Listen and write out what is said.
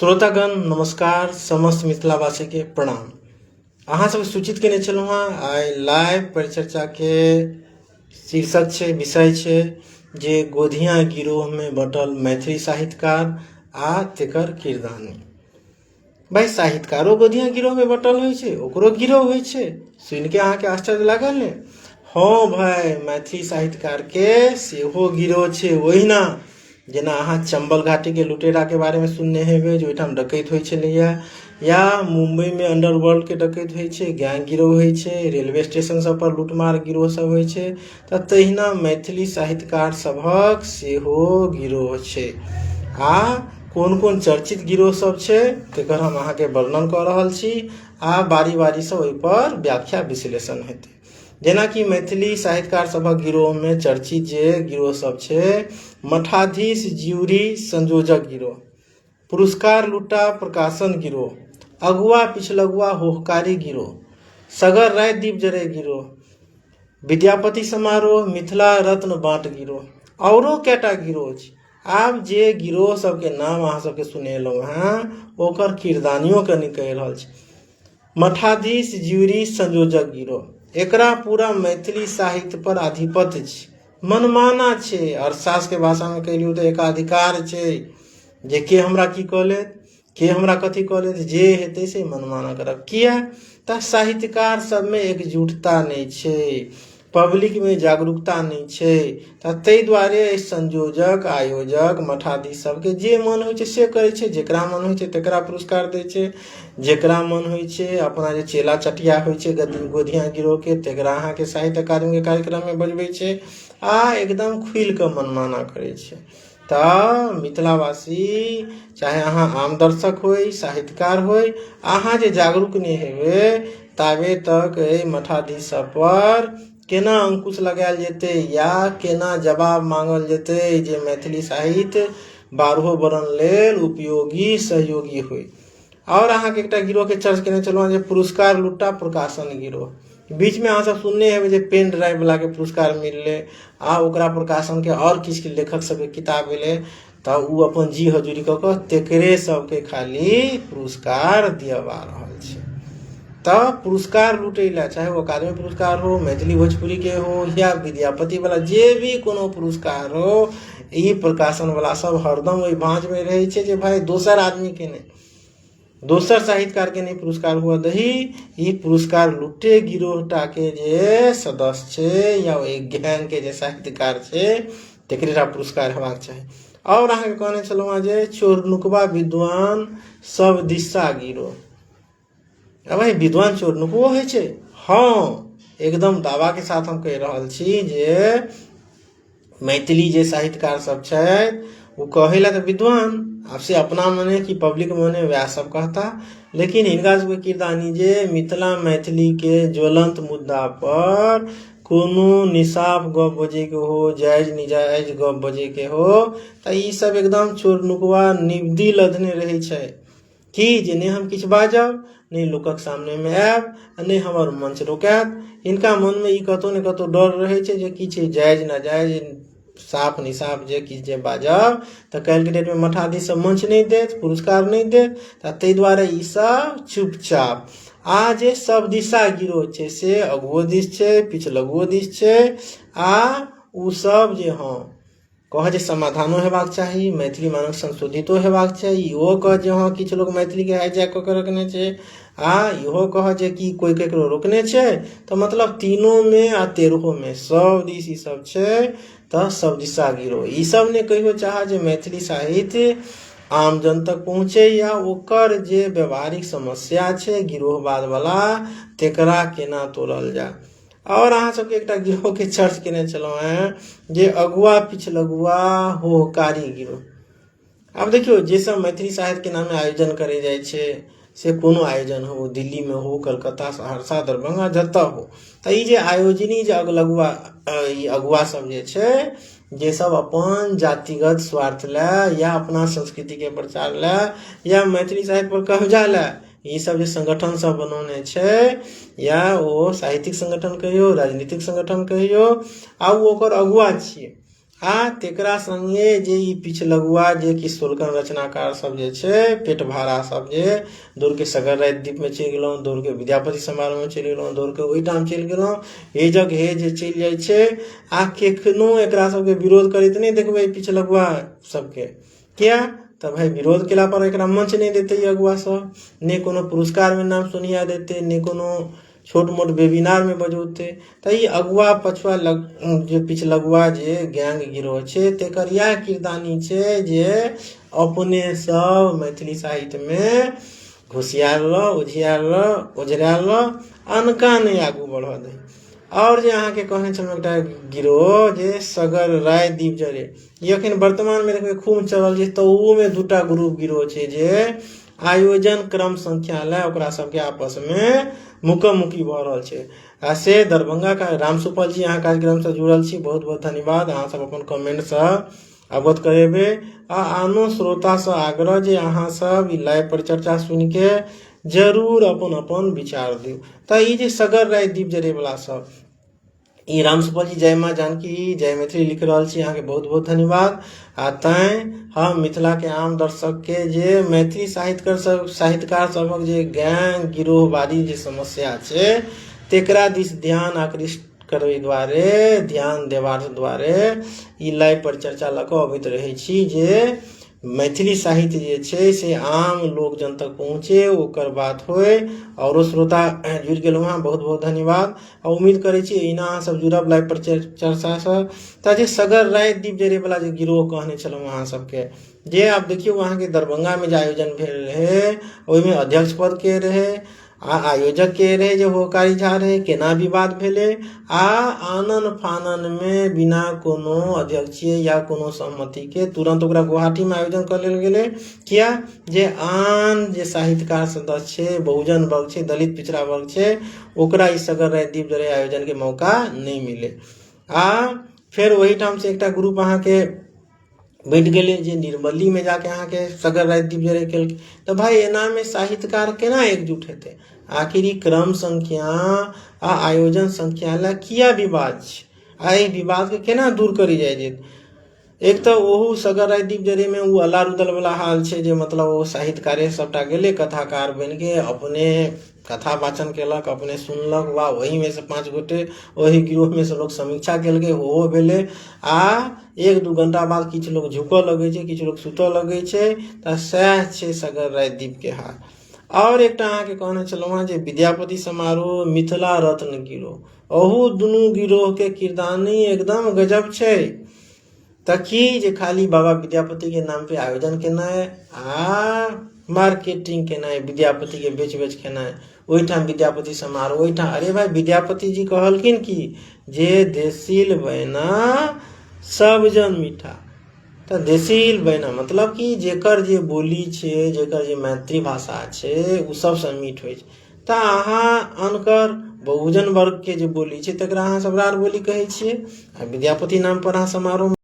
श्रोतागण नमस्कार, समस्त मिथिलावासीके प्रणाम। अहाँ सबके सूचित केने छलहुँ हेँ, आइ लाइव परिचर्चाके शीर्षक छै, विषय छै जे गोधियाँ गिरोहमे बँटल मैथिली साहित्यकार आ तेकर किरदानी। भाइ, साहित्यकारो गोधियाँ गिरोहमे बँटल होइ छै, ओकरो गिरोह होइ छै, सुनिके अहाँके आश्चर्य लागल ने? हँ भाइ, मैथिली साहित्यकारके सेहो गिरोह छै। ओहिना जेना अहाँ चम्बल घाटीके लुटेराके बारेमे सुनने हेबै जे ओहिठाम डकैत होइ छलैए, या मुम्बइमे अंडरवर्ल्डके डकैत होइ छै, गैंग गिरोह होइ छै, रेलवे स्टेशन सब पर लूटमार गिरोह सब होइ छै, तऽ तहिना मैथिली साहित्यकार सभक सेहो गिरोह छै। आ कोन कोन चर्चित गिरोह सब छै तेकर हम अहाँके वर्णन कऽ रहल छी आ बारी बारीसँ ओहिपर व्याख्या विश्लेषण हेतै। जेनाकि मैथिली साहित्यकार सभक गिरोहमे चर्चित जे गिरोह सब छै, मठाधीश ज्यूरी संयोजक गिरोह, पुरस्कार लुटा प्रकाशन गिरोह, अगुआ पिछलगुआ होहकारी गिरोह, सगर राति दीप जरे गिरोह, विद्यापति समारोह मिथिला रत्न बाँट गिरोह, औरो कएटा गिरोह छै। आब जे गिरोह सबके नाम अहाँ सबके सुनेलहुँ हेँ ओकर किरदानियो कनि कहि रहल छी। मठाधीश ज्यूरी संयोजक गिरोह, एकरा पूरा मैथिली साहित्य पर आधिपत्य छै, मनमाना छै। अर्थशास्त्रके भाषामे कहि लियौ तऽ एकाधिकार छै जे के हमरा की कऽ लेत, के हमरा कथी कऽ लेत, जे हेतै से मनमाना करब। किया तऽ साहित्यकार सबमे एकजुटता नहि छै, पब्लिकमे जागरूकता नहि छै, तऽ ताहि दुआरे एहि संयोजक आयोजक मठाधीश सबके जे मन होइ छै से करै छै। जकरा मन होइ छै तकरा पुरस्कार दै छै, जकरा मन होइ छै अपना जे चेला चटिया होइ छै गोधियाँ गिरोहके तकरा अहाँके साहित्य अकादमीके कार्यक्रममे बजबै छै आ एकदम खुलिकऽ मनमाना करै छै। तऽ मिथिलावासी चाहे अहाँ आम दर्शक होइ, साहित्यकार होइ, अहाँ जे जागरूक नहि हेबै ताबे तक एहि मठाधीश सब पर केना अंकुश लगायल जेतै या केना जवाब मांगल जेतै जे मैथिली साहित्य बारहो वर्ण लेल उपयोगी सहयोगी होइ। आओर अहाँके एकटा गिरोहके चर्च केने छलहुँ जे पुरस्कार लुट्टा प्रकाशन गिरोह। बीचमे अहाँ सब सुनने हेबै जे पेन ड्राइव वलाके पुरस्कार मिललै आ ओकरा प्रकाशनके आओर किछु लेखक सबके किताब एलै तऽ ओ अपन जी हजूरी कऽ कऽ तेकरे सबके खाली पुरस्कार दियबा रहल छै। तऽ पुरस्कार लूटै लए चाहे ओ अकादमी पुरस्कार हो, मैथिली भोजपुरीके हो या विद्यापति वला जे भी कोनो पुरस्कार हो, ई प्रकाशन वला सब हरदम ओहि भाँजमे रहै छै जे भाइ दोसर आदमीके नहि, दोसर साहित्यकारके नहि पुरस्कार हुअ दही, ई पुरस्कार लुटे गिरोहटाके जे सदस्य छै या ओहि गैंगके जे साहित्यकार छै तकरे टा पुरस्कार हेबाक चाही। आओर अहाँके कहने छलहुँ हेँ जे चोरनुकबा विद्वान सब दिशा गिरोह। अब भाई विद्वान चोरनुकबो होइ छै? हँ, एकदम दावाके साथ हम कहि रहल छी जे मैथिली जे साहित्यकार सब छथि ओ कहै लए तऽ विद्वान, आब से अपना मने कि पब्लिक मने वएह सब कहता, लेकिन हिनका सबके किरदानी जे मिथिला मैथिलीके ज्वलंत मुद्दा पर कोनो निसाफ गप बजैके हो, जायज निजायज गप बजैके हो, तऽ ई सब एकदम चोरनुकवा निबदी लधने रहै छै कि जे नहि हम किछु बाजब, नहि लोकक सामनेमे आयब आ नहि हमर मंच रोकायत। हिनका मनमे ई कतहु ने कतहु डर रहै छै जे किछु जायज नाजायज साफ निसाफ जे किछु जे बाजब तऽ काल्हिके डेटमे मठाधीश सब मंच नहि देत, पुरस्कार नहि देत, तऽ ताहि दुआरे ई सब चुपचाप। आ जे सब दिशा गिरोह छै से अगुओ दिस छै, पिछलगुओ दिस छै, आ ओ सब जे हँ कह जे समाधानो हेबाक चाही, मैथिली मानक संशोधितो हेबाक चाही, इहो कह जे हँ किछु लोक मैथिलीके हाईजैक कऽ के रखने छै, आ इहो कह जे कि कोइ ककरो रोकने छै, तऽ मतलब तीनोमे आ तेरहोमे सब दिस ई सब छै। तऽ सब दिशा गिरोह ई सब नहि कहियो चाह जे मैथिली साहित्य आम जन तक पहुँचे या ओकर जे व्यवहारिक समस्या छै गिरोहवादवला तेकरा केना तोड़ल जाय। आओर अहाँ सबके एकटा गिरोहके चर्च केने छलहुँ हेँ जे अगुआ पिछलगुआ होहकारी गिरोह। आब देखियौ जे सब मैथिली साहित्यके नामे आयोजन करै जाइ छै से कोनो आयोजन हो, दिल्लीमे हो, कलकत्ता, सहरसा, दरभंगा, जतऽ हो, तऽ ई जे आयोजनी जे अगलगुआ ई अगुआ सब जे छै जे सब अपन जातिगत स्वार्थ लए या अपना संस्कृतिके प्रचार लए या मैथिली साहित्य पर कब्जा लए ई सब जे संगठन सब बनौने छै, या ओ साहित्यिक संगठन कहियौ, राजनीतिक संगठन कहियौ, आ ओ ओकर अगुआ छियै। आ तेकरा संगे जे ई पिछलगुआ जे कि सोलकन रचनाकार सब जे छै पेट भाड़ा सब जे दौड़के सगर राति दीपमे चलि गेलहुँ, दौड़के विद्यापति समारोहमे चलि गेलहुँ, दौड़के ओहिठाम चलि गेलहुँ, हेजक हेज चलि जाइ छै आ केखनो एकरा सबके विरोध करैत नहि देखबै पिछलगुआ सबके। किया तऽ भाय विरोध केला पर एकरा मंच नहि देतै ई अगुआ सब, नहि कोनो पुरस्कारमे नाम सुनिया देतै, नहि कोनो छोट मोट वेबिनारमे बजौतै। तऽ ई अगुआ पछुआ लग जे पिछलगुआ जे गैंग गिरोह छै तकर इएह किरदानी छै जे अपने सब मैथिली साहित्यमे घुसियाएल रह, ओझियाएल रह, ओझरायल रह, अनका नहि आगू बढ़ऽ दही। आओर जे अहाँके कहने छलहुँ एकटा गिरोह जे सगर राय दीप जरे, ई अखन वर्तमानमे देखबै खूब चलल छै, तऽ ओहोमे दूटा ग्रुप गिरोह छै जे आयोजन क्रम संख्या लए ओकरा सबके आपसमे मुक्का-मुक्की भऽ रहल छै। आ से दरभंगा का राम सुपल जी अहाँ कार्यक्रमसँ जुड़ल छी, बहुत बहुत धन्यवाद। अहाँ सब अपन कमेंटसँ अवगत करेबै आ आनो श्रोतासँ आग्रह जे अहाँ सब ई लाइव परिचर्चा सुनिके जरूर अपन अपन विचार दियौ। तऽ ई जे सगर राय दीप जरैवला सब, ई राम सुपल जी जय माँ जानकी जय मैथिली लिख रहल छी, अहाँके बहुत बहुत धन्यवाद। आ तैं हम मिथिलाके आम दर्शकके जे मैथिली साहित्यकार सब साहित्यकार सबक जे गैंग गिरोहबादी जे समस्या छै तेकरा दिस ध्यान आकृष्ट करबै दुआरे, ध्यान देबाक दुआरे ई लाइव पर चर्चा लऽ कऽ अबैत रहै छी जे मैथिली साहित्य जे छै से आम लोक जन तक पहुँचे, ओकर बात होइ। आओरो श्रोता जुड़ि गेलहुँ हँ, बहुत बहुत धन्यवाद। आ उम्मीद करै छी एहिना अहाँ सब जुड़ब लाइव पर चर्चासँ। तऽ जे सगर राति दीप जरैवला जे गिरोह कहने छलहुँ अहाँ सबके, जे आब देखियौ अहाँके दरभंगामे जे आयोजन भेल रहै ओहिमे अध्यक्ष पदके रहै आ आयोजक के रहै जे होकारी झा रहै, केना विवाद भेलै आ आनन फाननमे बिना कोनो अध्यक्षीय या कोनो सहमतिके तुरन्त ओकरा गुवाहाटीमे आयोजन कऽ लेल गेलै। किया जे आन जे साहित्यकार सदस्य छै, बहुजन वर्ग छै, दलित पिछड़ा वर्ग छै, ओकरा ई सगर राति दीप जरै आयोजनके मौका नहि मिलै। आ फेर ओहिठामसँ एकटा ग्रुप अहाँके बैठ गेलै जे निर्मलीमे जाके अहाँके सगर राति दीप जरै केलकै। तऽ भाय एनामे साहित्यकार केना एकजुट हेतै? आखिर ई क्रम संख्या आ आयोजन संख्या लए किया विवाद छै? आ एहि विवादके केना दूर करी जाइ जेतै? एक तऽ ओहू सगर राति दीप जरैमे ओ अल्ला रुदल वाला हाल छै जे मतलब ओ साहित्यकारे सबटा गेलै कथाकार बनिके अपने कथा वाचन केलक, अपने सुनलक वा ओहीमे से 5 गोटे ओहि गिरोहमे से लोक समीक्षा केलकै, ओहो भेलै। आ 1-2 घंटा बाद किछु लोक झुकऽ लगै छै, किछु लोक सुतऽ लगै छै। तऽ सएह छै सगर राति दीपके हाल। आओर एकटा अहाँके कहने छलहुँ हेँ जे विद्यापति समारोह, मिथिला रत्न गिरोह, अहू दुनू गिरोहके किरदानी एकदम गजब छै। तऽ की जे खाली बाबा विद्यापतिके नाम पे आयोजन केनाइ आ मार्केटिंग केनाइ, विद्यापतिके बेच बेच खेनाइ, ओहिठाम विद्यापति समारोह, ओहिठाम अरे भाय विद्यापति जी कहलखिन कि जे देसिल बैना सब जन मीठा। तऽ देसिल बैना मतलब कि जेकर जे बोली छै, जेकर जे मातृभाषा छै, ओ सबसँ मीठ होइ छै। तऽ अहाँ अनकर बहुजन वर्गके जे बोली छै तकरा अहाँ सब रार बोली कहै छियै आ विद्यापति नाम पर अहाँ समारोह।